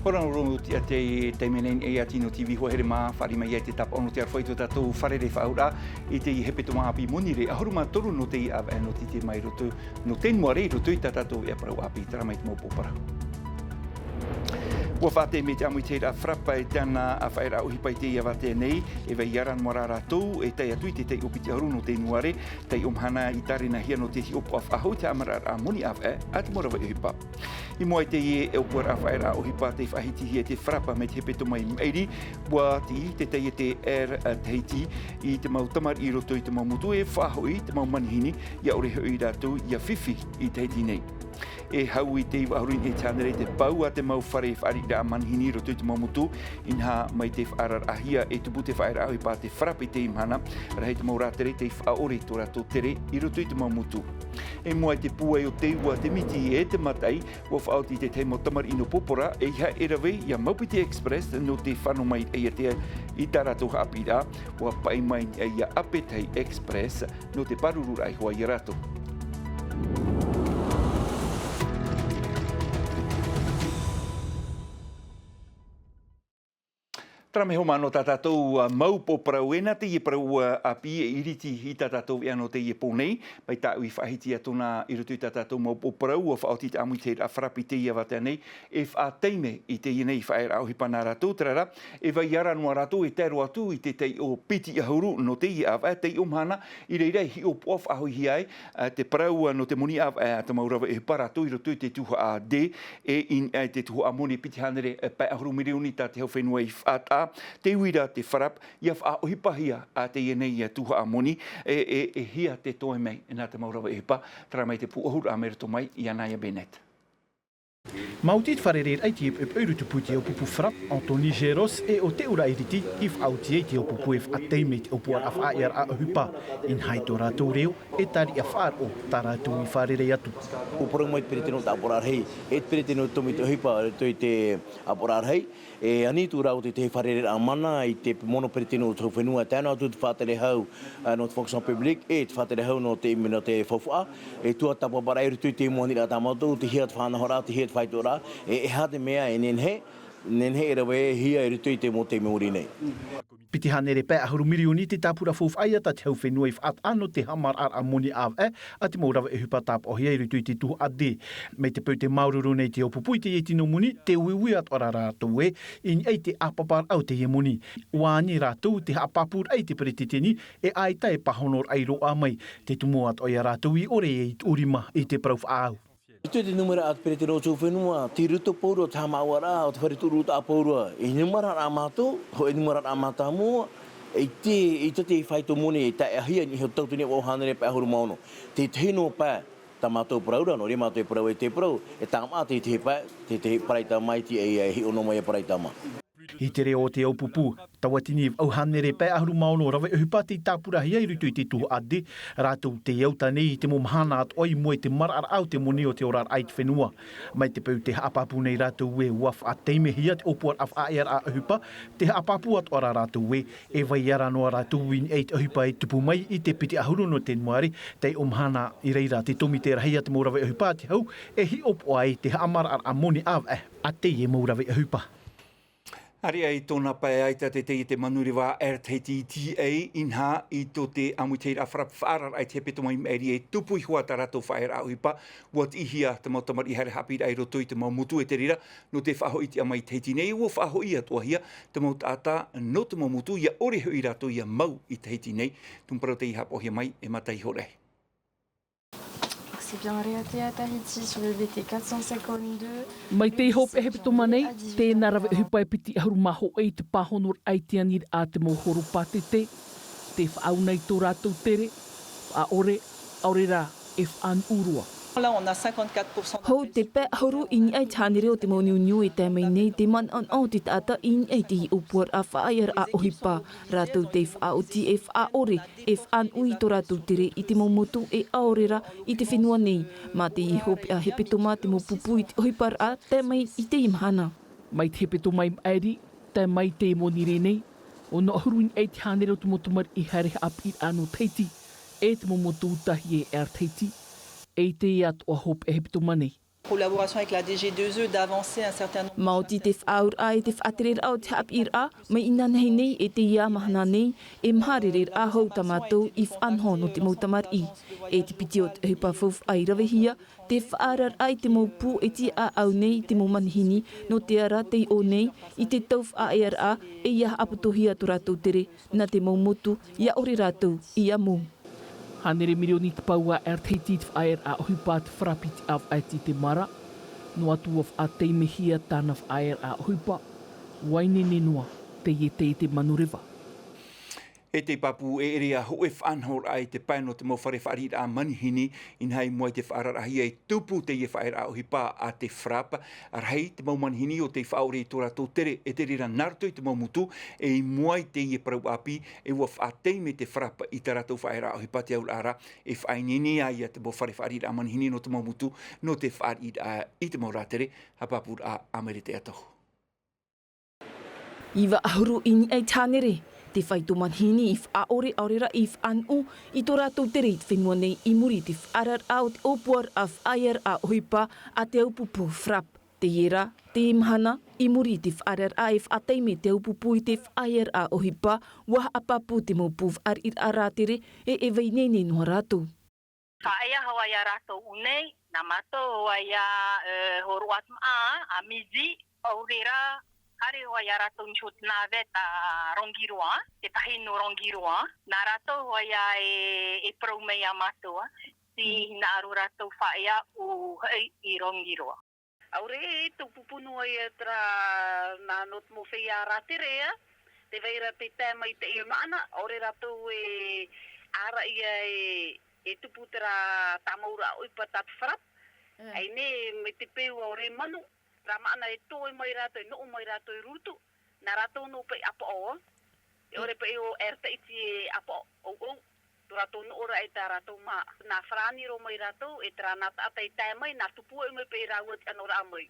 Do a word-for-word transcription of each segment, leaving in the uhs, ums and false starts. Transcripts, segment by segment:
Hora nō roto i te taime nei, e ʻati nō te ivi hoa here mā, fāriʻi mai ai te tāpaʻo nō te aroha i tō tātou fārerei faʻaauraʻa i te hepetoma ʻāpī Monirē ʻahuru mā toru nō teie ʻāvaʻe nō te tae mai i roto, nō Tenuare i roto i tā tātou ʻāparau ʻāpī, terā mai te mau pō parau. ʻUa faʻataime te ʻāmuitahiraʻa FRAPP e tāna faʻaearaʻa ʻohipa i teie ʻāvaʻe nei, e vai ara noa rā rātou e tae atu i te taiʻo piti ʻahuru nō Tenuare, taiʻo mahana i tārenahia nō te hiʻopoʻa faʻahou i te haʻamaraʻaraʻa moni ʻāvaʻe a te mau rave ʻohipa. I mua i teie ʻōpuaraʻa faʻaearaʻa ʻohipa tei faʻahitihia e te FRAPP mai te hepetoma i maʻiri, ʻua tiʻi te taiete Air Tahiti i te mau tamariʻi i roto i te mau motu e faʻahoʻi te mau manihini, ʻia ʻore hoʻi rātou ʻia fifi i Tahiti nei. E hau i te iva ʻahuru i niʻa i te hānere te pau a te mau fare fāriʻiraʻa manihini i roto i te mau motu, inaha mai te faʻaararaʻahia e tupu te faʻaearaʻa ʻohipa a te FRAPP i teie mahana, rahi te mau rātere tei faʻaʻore i tō rātou tere i roto i te mau motu. I mua i te pūai o te ua, te miti e te mataʻi, ʻua faʻaoti te tahi mau tamariʻi nō Popora, ʻeiaha e rave ia Maupiti Express nō te fano mai i te, i tā rātou haʻapiʻiraʻa, ʻua paʻi mai ʻia Apetahi Express nō te pārururaʻa iho ā ia rātou. Terā mai hoʻi mā nō tā tātou, ā, mau pō parau, e nā teie parau, ā, ʻāpī e iriti i tā tātou veʻa nō teie pō nei, mai tāʻu i faʻahiti atu na i roto i tā tātou mau pō parau, ʻua faʻaoti te ʻāmuitahiraʻa FRAPP i teie ʻāvaʻe nei, e faʻataime i teie nei faʻaearaʻa ʻohipa nā rātou, terā rā, e vai ara noa rātou e tae roa atu i te taiʻo piti ʻahuru nō teie ʻāvaʻe, taiʻo mahana, i reira e hiʻopoʻa faʻahouhia ai, ā, te parau, ā, nō te moni ʻāvaʻe a te mau rave ʻohipa rātou i roto i te tuhaʻa D, e i niʻa i te tuhaʻa moni piti hānere pae ʻahuru mirioni tā te hau fenua i faʻataʻa, tē ui ra te FRAPP, ʻia faʻaʻohipahia ā teie nei ia tuhaʻa moni, e, e, e hia te toe mai nā te mau rave ʻohipa, terā mai te pū ʻahuru ā mai roto mai iā Naya Bennett. Maoti te fārereiraʻa i te peʻapeʻa i te pū i te ʻōpupu FRAPP, Anthony Geros, e ʻo te ʻūrā iriti, i faʻaoti ai te ʻōpupu e faʻataime i te ʻōpuaraʻa faʻaearaʻa ʻohipa, inaha i tō rātou reo, e tāriʻa faʻaroʻo tā rātou i fārerei atu. ʻUa parau mai te peretiteni o te ʻāpoʻoraʻa rahi, e te peretiteni o te tōmite ʻohipa, i roto i te ʻāpoʻoraʻa rahi, e ani atu rā ʻo te tahi fārereiraʻa mana i te mono peretiteni o te hau fenua, tae noa atu te faʻatere hau, ā, nō te fonction publique, e te faʻatere hau nō te, nō te faufaʻa, e tuatāpaparaʻa i roto i te mau aniraʻa tā mātou, tei hia te faʻanahoraʻa, tei hia te faitoraʻa, e, e aha te mea e nehenehe, nehenehe e rave hia i roto i te mau taime i muri nei. Piti hānere pae ʻahuru mirioni te tāpura faufaʻa tā te hau fenua i faʻataʻa nō te haʻamaraʻaraʻa moni ʻāvaʻe a te mau rave ʻohipa tāpaʻohia i roto i te tuhaʻa D. Mai te peu tē māuruuru nei te ʻōpupu i teie tino moni, tē uiui atoʻa ra rātou ē, i niʻa i te ʻāpaparaʻa o teie moni. ʻUa ani rātou te haʻapāpūraʻa i te peretiteni, e ʻaita e pāhonoraʻa i roaʻa mai, tē tumu atoʻa ia rātou i ʻore e i tuʻu rima i te parau faʻaau. I te numera a te peretiteni o te hau fenua, tei roto pauroa te haʻamāuʻaraʻa o te fare tūruʻutaʻa pauroa. E numera rā mātou, hōʻē numera rā mātāmua, i te, i te, te faito moni e taeʻahia i niʻa i te tauatini e vaʻu hānere pae ʻahuru mā ono. Te tahi noa pae, tā mātou parau ra, nō reira mātou e parau e te parau, e tāmā te, te pae, te, te paraitama i te, e, e hiʻo noa mai e paraitama. I te reo o te ʻōpupu, tauatini e vaʻu hānere pae ʻahuru mā ono rave ʻohipa tei tāpurahia i roto i te tuhaʻa D, rātou tei ʻauta nei i te mau mahana atoʻa i mua i te maraʻaraʻa o te moni o te oraraʻa i te fenua. Mai te peu tē haʻapāpū nei rātou ē ʻua faʻataimehia te ʻōpuaraʻa faʻaearaʻa ʻohipa, tē haʻapāpū atoʻa ra rātou ē, e vai ara noa rātou i niʻa i te ʻohipa e tupu mai i te piti ʻahuru nō Tenuare, taiʻo mahana i reira te tōmite rahi a te mau rave ʻohipa a te hau, e hiʻopoʻa ai te haʻamaraʻaraʻa moni ʻāvaʻe a teie mau rave ʻohipa. Haere ai tōna pae ʻaita te taiete manureva Air Tahiti T A, inaha i tō te ʻāmuitahiraʻa FRAPP faʻaararaʻa i te hepetoma i maʻiri e tupu iho ā tā rātou faʻaearaʻa ʻohipa, ʻua tiʻihia te mau tamariʻi haere haʻapiʻiraʻa i roto i te mau motu e te reira, nō te faʻahoʻi tiʻa mai i Tahiti nei, ʻua faʻahoʻi atoʻahia te mau taʻata nō te mau motu, ʻia ʻore hoʻi rātou ʻia mau i Tahiti nei. Tumu parau tei haʻapaʻohia mai e Mataʻi Horaʻi. C'est bien réatterri à Tahiti sur le V T quatre cent cinquante-deux. Mai te hopeʻa hepetoma nei, tēnā rave ʻohipa e piti ʻahuru mā hōʻē i te pāhonoraʻa i te aniraʻa a te mau horo pātete, tē faʻaau nei tō rātou tere, faʻaʻore, ʻaore rā, e faʻanuʻu roa. Là, on a cinquante-quatre pour cent. Hou te pae ʻahuru i niʻa i te hānere o te mau niuniu e tae mai nei te manaʻonaʻo o te taʻata i niʻa i te ʻōpuaraʻa faʻaearaʻa ʻohipa. Rātou tei faʻaoti e faʻaʻore, e faʻanuʻu i tō rātou tere i te mau motu e ʻaore rā i te fenua nei. Mā teie hopeʻa hepetoma te mau pupu i te ʻohiparaʻa tae mai i teie mahana. Mai te hepetoma i maʻiri, tae mai i teie Monirē nei, ono ʻahuru i niʻa i te hānere o te mau tamariʻi haere haʻapiʻiraʻa nō Tahiti, e te mau motu ʻutahi e Air Tahiti, e i teie atoʻa hopeʻa hepetoma nei. Collaboration avec la D G deux E d'avancer un certain nombre. Maoti te faʻaauraʻa e te faʻatereraʻa o te haʻapiʻiraʻa mai inanahi nei e teie mahana nei, e maha rereraʻa hou tā mātou i faʻanaho nō te mau tamariʻi. E te piti o te ʻohipa faufaʻa i ravehia te faʻaararaʻa i te mau pū e tiʻaʻau nei i te mau manihini nō te ara tei ʻō nei i te tau faʻaearaʻa e ia haʻapotohia tō rātou tere nā te mau motu ia ʻore rātou ia mau. Hānere mirioni te pau a Air Tahiti i te faʻaearaʻa ʻohipa a te FRAP i te ʻāvaʻe i te mara. Noa atu ua faʻataimehia tāna faʻaearaʻa ʻohipa, ua ineine noa teie tei te manureva. E te pāpū e ʻere ia hōʻē faʻanahoraʻa i te pae nō te mau fare fāriʻiraʻa manihini, inaha i mua i te faʻaararaʻahia e tupu teie faʻaearaʻa ʻohipa a te FRAP. Rahi te mau manihini o tei faʻaʻore i tō rātou tere, e te reira nā roto i te mau motu, e i mua i teie parau ʻāpī, e ua faʻataime te FRAP i tā rātou faʻaearaʻa ʻohipa te auraʻa ra, e faʻaineine ai ia te mau fare fāriʻiraʻa manihini nō te mau motu, nō te faʻariʻiraʻa i te mau rātere, haʻapāpūraʻa a Merete Atohu. Iva ʻahuru i niʻa i te hānere te faito manihini i faʻaʻore ʻaore rā i faʻanuʻu i tō rātou tere i te fenua nei i muri i te faʻaararaʻa o te ʻōpuaraʻa faʻaearaʻa ʻohipa a te au pupu FRAP. Teie rā, teie mahana, i muri i te faʻaararaʻa e faʻataime te au pupu i te faʻaearaʻa ʻohipa, ua haʻapāpū te mau pū fāriʻiraʻa rātere e e vai nei nei noa rātou. Faʻaea hoʻi ia rātou ʻu nei, nā mātou hoʻi ia, e, hōroʻa atu maʻa, a Midi, ʻaore rā, haere hoʻi ia rātou i niho te navette a Rangiroa, te pahī nō Rangiroa, nā rātou hoʻi ia e, e parau mai ia mātou, a, tē hinaʻaro rātou faʻaea ʻu hoʻi i Rangiroa. ʻAore e tau pupu noa ia terā, nā, nō te mau feiā rātere, ā, tē vai ra te tae mai i teie mahana, ʻaore rātou e ʻāraʻi ia e, e tupu terā tāmau ra ʻohipa tā te FRAP. Mm. ʻAi nei, mai te peu ʻaore e manu, terā mahana e toe mai rātou, e noʻo mai rātou i Rurutu, nā rātou noa paʻi ʻapaʻo, ā. E ʻore paʻi ʻo Air Tahiti e ʻapaʻo, ʻouʻou, tō rātou noʻoraʻa e tā rātou mā, nā farāni roa mai rātou, e terā nā taʻata e tae mai, nā tupu ai mai paʻi rāua te ʻanoraʻa mai.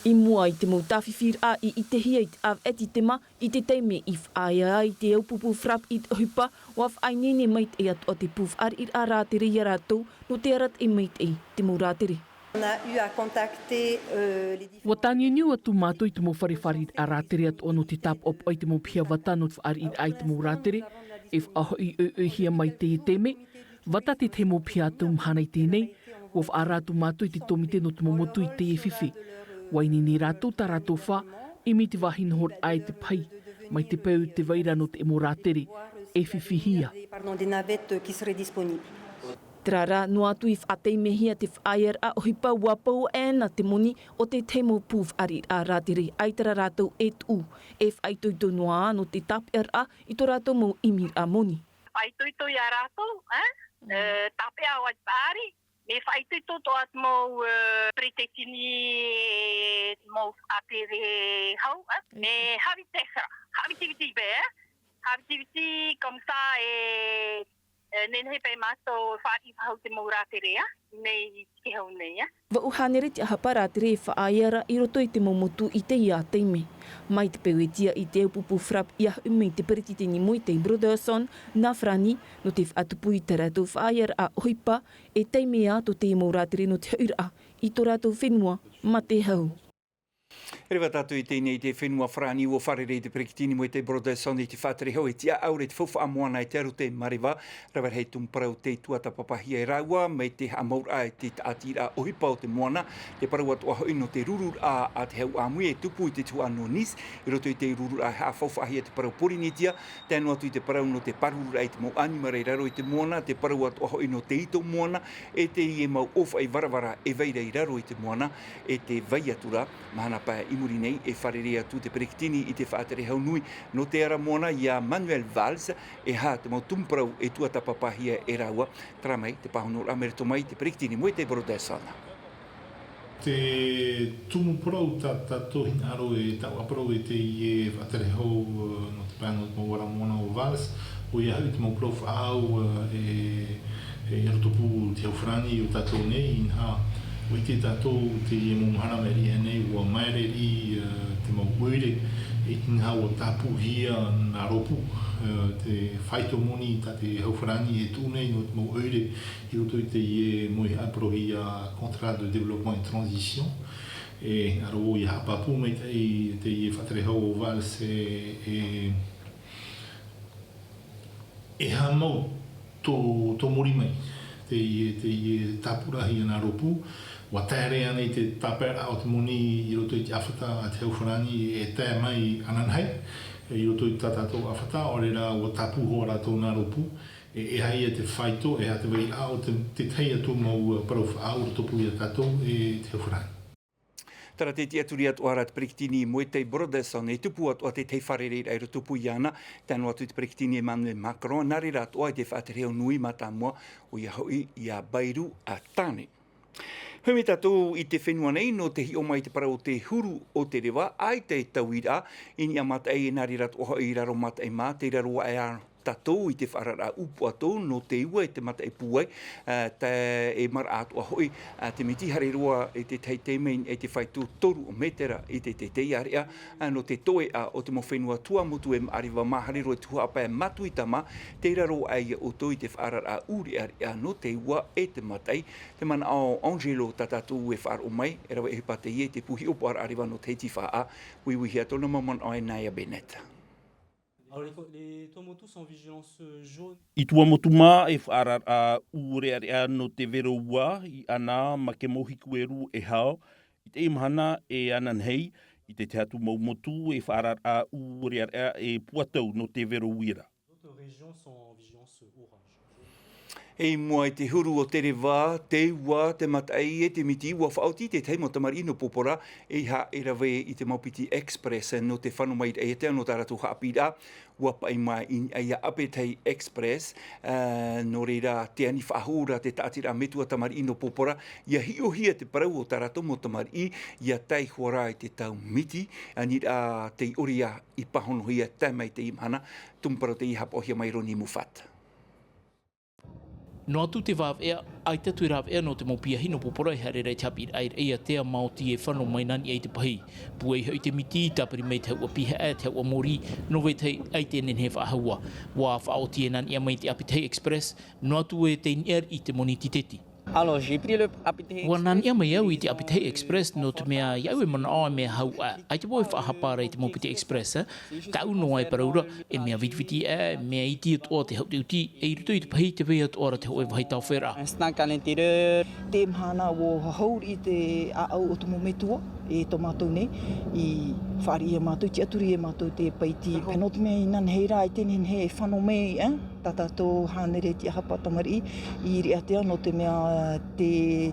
I mua i te mau tāfifiraʻa i ʻitehia i te ʻāvaʻe Titema, i te taime i faʻaea ai te au pupu FRAP i te ʻohipa, ua faʻaineine maitaʻi atoʻa te pū fāriʻiraʻa rātere ia rātou, nō te arataʻi maitaʻi te mau rātere. On a eu à contacter, euh, les différents. Ua tāniuniu atu mātou i te mau fare fāriʻiraʻa rātere atoʻa nō te tāpaʻopaʻo i te mau piha vata nō te fāriʻiraʻa i te mau rātere, e faʻahoʻi ʻoiʻoihia mai teie taime, vata te tahi mau piha atu mahana i teie nei, ua faʻaara atu mātou i te tōmite nō te mau motu i teie fifi. Ua ineine rātou tā rātou fā, ʻimi te vāhi nohoraʻa e te pahī, mai te peu tē vai ra nō te mau rātere, e fifihia. Pardon, des navettes qui seraient disponibles. Terā rā, noa atu i faʻataimehia te faʻaearaʻa ʻohipa ua pau aʻe na te moni o te tahi mau pū fāriʻiraʻa rātere ʻaita rā rātou e tuʻu, e faʻaitoito noa nō te tāpeʻaraʻa i tō rātou mau ʻimiraʻa moni. Faʻaitoito ia rātou, e? Mm. E, tāpeʻa hoʻi te paʻari, mea faʻaitoito atoʻa te mau, e, peretiteni, e, mau faʻatere hau, e? Mm. Mea haʻaviti hara, haʻavitiviti paʻi, e? Haʻavitiviti, comme ça, e, e, nehenehe paʻi mātou e fāriʻi faʻahou te mau rātere, e? Nei i te hau nei, e? Vaʻu hānere te ʻahapa rātere e faʻaea ra i roto i te mau motu i teie taime. Mai te peu e tiʻa i te au pupu FRAP ia hoʻi mai te peretiteni Moetai Brotherson nā Farāni, nō te faʻatupu i tā rātou faʻaearaʻa ʻohipa, e taime ā tō teie mau rātere nō te hoʻiraʻa i tō rātou fenua mā te hau. E reva tātou i teie nei i te fenua Farāni, ua fārerei te peretiteni Moetai Brotherson i te faʻatere hau e tiʻa ʻaore te faufaʻa moana e te aro tei mareva, rave rahi tumu parau tei tuatāpapahia e rāua, mai te haʻamauraʻa i te tāʻatiraʻa ʻohipa o te moana, te parau atoʻa hoʻi nō te rururaʻa a te hau ʻāmui e tupu i te tuhaʻa nō Nice, i roto i te rururaʻa e haʻafaufaʻahia te parau Pōrīnetia, tae noa atu i te parau nō te pārururaʻa i te mau ʻanimara i raro i te moana, te parau atoʻa hoʻi nō te ito moana, e teie mau ʻōfaʻi varavara e vai ra i raro i te moana, e tē vai atu ra. Mahana paʻi i muri nei, e fārerei atu te peretiteni i te faʻatere hau nui nō te ara moana ia Manuel Valls, e aha te mau tumu parau e tuatāpapahia e rāua, terā mai te pāhonoraʻa mai roto mai i te peretiteni Moetai Brotherson. Te tumu parau tā, tātou hinaʻaro e taʻu ā parau e teie faʻatere hau, e, nō te pae nō te mau ara moana ʻo Valls, ʻoia hoʻi te mau parau faʻahou, e, e, e rotopū te hau Farāni o tātou nei, inaha, ʻUa ʻite tātou teie mau mahana mai reira nei, ʻua maere riʻi te mau ʻoire, e ʻite ā ʻua tāpūhia nā rōpū te faito moni tā te hau farāni e tuʻu nei nō te mau ʻoire i roto i teie mau parauhia contrat de développement et transition. E ʻaroha ʻia haʻapāpū maitaʻi teie faʻaterehau o Valls e, e, e haʻamau tō, tō muri mai teie, teie tāpūrahia nā rōpū. ʻUa taere ānei te tāpaeraʻa o te moni i roto i te ʻāfata a te hau farāni e tae mai ananahi i roto i tā tātou ʻāfata, ʻaore rā ʻua tāpū hoʻi rātou nā rōpū. E, e aha ia te faito, e aha te vairaʻa o te, te tahi atu mau parau faʻaau i rotopū ia tātou e te hau farāni. Tara te tiʻaturi atoʻa ra te peretiteni Moetai Brothers, e tupu atoʻa te tahi fārereiraʻa i rotopū iāna, tae noa atu te peretiteni Emmanuel Macron, nā reira atoʻa i te faʻaterehau nui mātāmua, ʻoia hoʻi ia Bayrou Attane. Hoʻi mai tātou i te fenua nei, nō te hiʻo mai i te parau o te huru o te reva, ʻaita e tauiraʻa, i niʻa mataʻi, nā reira atoʻa hoʻi i raro mataʻi mā, tei raro aʻe ā tātou i te faʻaararaʻa upoʻa atoʻa, nō te ua e te mataʻi pūai, ā, tae e maraʻa atoʻa hoʻi, ā, te miti haere roa i te tahi taime i te faito toru metera i te teitei āreʻa, ā, nō te toeʻa o te mau fenua tuamotu e maʻareva mā haere roa i te tuhaʻa pae Matuitama, tei raro aʻe ia ʻoutou i te faʻaararaʻa ʻūreʻareʻa nō te ua e te mataʻi. Te manaʻo o Angelo tā tātou e faʻaroʻo mai, e rave ʻohipa teie i te pū hiʻopoʻaraʻa reva nō Tahiti Faʻaʻā, uiuihia tōna mau manaʻo e Naya Bennett. Alors, les, les Tuamotu sont en vigilance jaune. I Tuamotu mā e faʻaararaʻa ʻūreʻareʻa nō te vero ua, i ʻana ma te mau hiku e rū e hao, i teie mahana e ananahi, i te tahi atu mau motu e faʻaararaʻa ʻūreʻareʻa e puatau nō te vero uira. D'autres régions sont en vigilance orange. E i mua i te huru o te reva, te ua, te mataʻi e te miti, ʻua faʻaoti te tahi mau tamariʻi nō Popora, e haʻa e rave i te mau piti express nō te fano mai i te ʻaiatea nō tā rātou haʻapiʻiraʻa, ʻua paʻi mai i niʻa ia Apetahi Express, ā, nō reira te ani faʻahou ra te tāʻatiraʻa metua tamariʻi nō Popora, ʻia hiʻohia te parau o tā rātou mau tamariʻi, ʻia tae hoʻi ra i te tau miti, ani rā tei ʻore ia i pāhonohia tae mai teie mahana, tumu parau teie haʻapaʻohia mai Ronnie Muffat. Noa atu te vāveʻa, ʻaita atu e rāveʻa nō te mau piahi nō Popora e haere ra i te haʻapiʻiraʻa i te ʻaiatea maoti e fano mai nā niʻa i te pahī. Pūai hoʻi te miti, tāpiri mai te hauʻa pihaʻa, te hauʻa mōrī, nō vetahi ʻaita e nehenehe e faʻahou. ʻUa faʻaoti e nā niʻa mai i te Apetahi Express, noa atu e tei niʻa riʻi i te moni titeti. Alors, j'ai pris le Apetahi Express. ʻUa nā niʻa mai au i te Apetahi Express, nō te mea iāʻu e manaʻo e mea hau aʻe. ʻAita vau e faʻahapa ra i te mau piti express, ā. Tāʻu noa e parau ra, e mea vitiviti aʻe, e mea iti atoʻa te haʻutiʻuti, e i roto i te pahī tē vai atoʻa ra te hōʻē vāhi taoferaʻa. Un snack à l'intérieur. Teie mahana ʻua hau riʻi te ʻāʻau o te mau metua, e tō mātou nei, i fāriʻi ia mātou, tiʻaturi ia mātou te paiti. Nō te mea inanahi rā, ʻaita e nehenehe e fano mai, ā. Tā tātou hānere tiʻahapa tamariʻi i Iriʻatea, nō te mea te,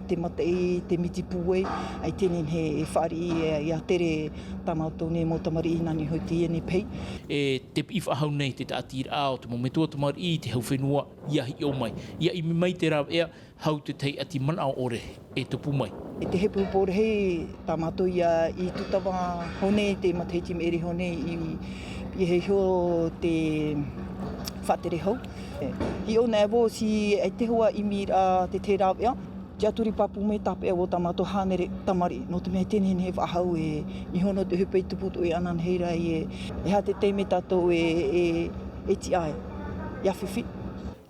te mataʻi, te miti pūai, ʻaita e nehenehe e fāriʻi ia, ia tere tā mātou nei mau tamariʻi nā niʻa hoʻi i teie nei pahī. E te piʻi faʻahou nei te tāʻatiraʻa o te mau metua tamariʻi i te hau fenua, ʻia hiʻo mai, ʻia ʻimi mai te rāveʻa, hau te tahi ʻati manaʻo ʻore e tupu mai. E te hepohepo rahi tā mātou ia i tūtava hou nei, te matahiti maʻiri hou nei i, i hei iho te faʻaterehau. Hiʻo nei vau, ʻaita e hua ʻimiraʻa te tahi rāveʻa, tiʻaturi pāpū mai tāpeʻa vau tā mātou hānere tamariʻi, nō te mea ʻaita e nehenehe e faʻahou e, i niʻa i te ʻohipa i tupu atoʻa i ananahi ra, e, e aha te taime tātou e, e, e tiʻa ai, ʻia fifi.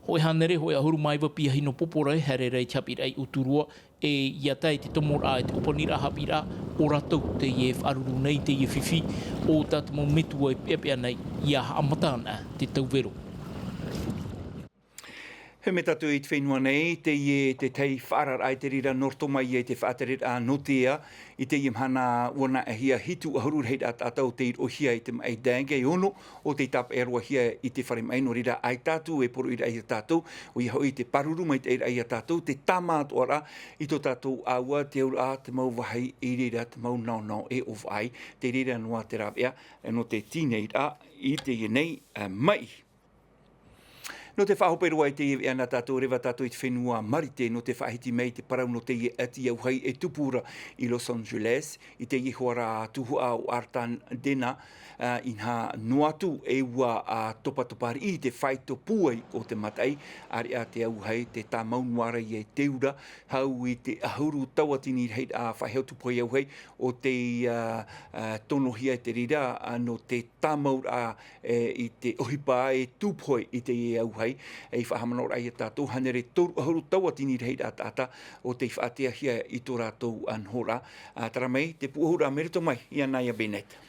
Hōʻē hānere, hōʻē ʻahuru mā iva piahi nō Popora e haere ra i te haʻapiʻiraʻa i Uturoa, e ʻia tae i te tomoraʻa, i te ʻōpaniraʻa haʻapiʻiraʻa, ʻo rātou teie e faʻaruru nei i teie fifi, ʻo tā te mau metua e peʻapeʻa nei, ʻia haʻamata ana te tau vero. He mea tātou i te fenua nei, teie te tahi faʻaararaʻa i te reira nō roto mai ia i te faʻatereraʻa Notea, i teie mahana ʻua nāʻehia hitu ʻahuru rahiraʻa tātou tei roʻohia i te maʻi dengue, e ono ʻo tei tāpeʻa roa hia i te fare maʻi, nō reira ʻaita atu e poroʻi ra ia tātou, ʻoia hoʻi te pāruru maitaʻi ra ia tātou, te tāmā atoʻa ra i tō tātou ʻāua, te auraʻa, te mau vāhi i reira te mau naonao e ʻōvaʻa ai, tei reira noa te rāveʻa nō te tīnei ra i teie nei, ā, maʻi. Nō te faʻahope roa i teie veʻa nā tātou, reva tātou i te fenua Marite nō te faʻahiti mai i te parau nō teie ʻati auahi e tupu ra i Los Angeles, i teie hoʻi ra tuhaʻa o Altadena, ā, inaha noa atu e ua, ā, topatopa riʻi te faito pūai o te mataʻi, ʻāreʻa te auahi, tē tāmau noa ra ia i te ura, hau i te ʻahuru tauatini rahiraʻa faʻaheʻa tupu auahi o tei, ā, ā, tonohia i te reira, ā, nō te tāmauraʻa, e, i te ʻohipa e tupu ai i teie auahi, e, i faʻahaʻamanaʻoraʻa ia tātou, hānere toru ʻahuru tauatini rahiraʻa taʻata o tei faʻateahia i tō rātou, ā, nohoraʻa. Ā, terā mai te pūʻohuraʻa, mai roto mai iāna ia Bennett.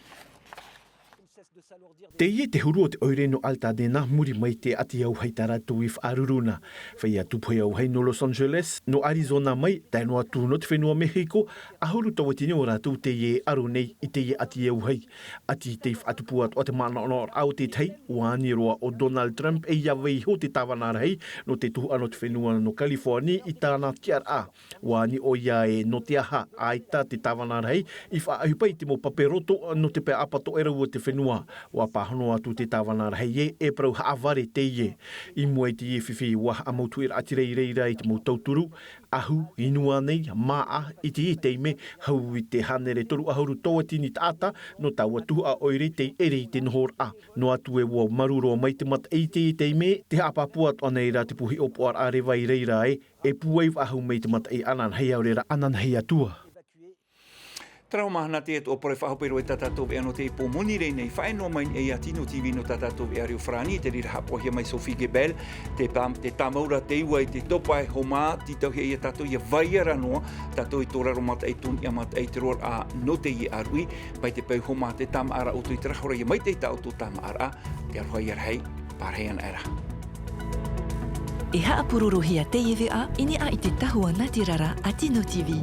Teie te huru o te ʻoire nō Altadena, muri mai te ʻati auahi tā rātou i faʻaruru na. Feiā tupu auahi nō Los Angeles, nō Arizona mai, tae noa atu nō te fenua Mehiko, ʻahuru tauatini o rātou teie e aro nei i teie ʻati auahi. ʻAti tei faʻatupu atoʻa te manaʻonaʻoraʻa o te tahi, ʻua ani roa ʻo Donald Trump e ʻia vai iho te tāvana rahi nō te tuhaʻa nō te fenua nō California i tāna tiʻaraʻa. ʻUa ani ʻoia ē, nō te aha ʻaita te tāvana rahi i faʻaʻohipa i te mau pape roto nō te pae ʻāpatoʻerau o te fenua. ʻUa pāhono atu te tāvana rahi ē, e parau haʻavare teie. I mua i teie fifi, ʻua haʻamautuʻiraʻatira i reira i te mau tauturu, ʻahu, inu ānei, māʻa, i teie taime, hau i te hānere toru ʻahuru tauatini taʻata nō taua tuhaʻa ʻoire tei ʻere i te nohoraʻa. Noa atu ē ʻua marū roa mai te mataʻi i teie taime, tē haʻapāpū atoʻa nei rā te puhi ʻōpuaraʻa reva i reira ē, e pūai faʻahou mai te mataʻi ananahi, ʻaore rā ananahi atu ā. Terā mahana teie atoʻa poro e faʻahope roa i tā tātou veʻa nō teie pō moni rā nei. Faʻaea noa mai nei ia Tino TV nō tā tātou veʻa reo farāni, i te reira haʻapoʻohia mai Sophie Gebel, te pā-, te tāmauraʻa te ua i te topa e homa, tītauhia ia tātou ʻia vai ra noa tātou i tō raro mataʻi, tō niʻa mataʻi, te roaraʻa nō teie ʻāruʻi, mai te peu homa te tāmāʻaraʻa ʻoutou i te rahora ʻia maitaʻi tā ʻoutou tāmāʻaraʻa, te aroha ʻia rahi, pārahi anaʻe ra. E haʻapūrorohia teie veʻa i niʻa i te tahua nātirara a Tino TV.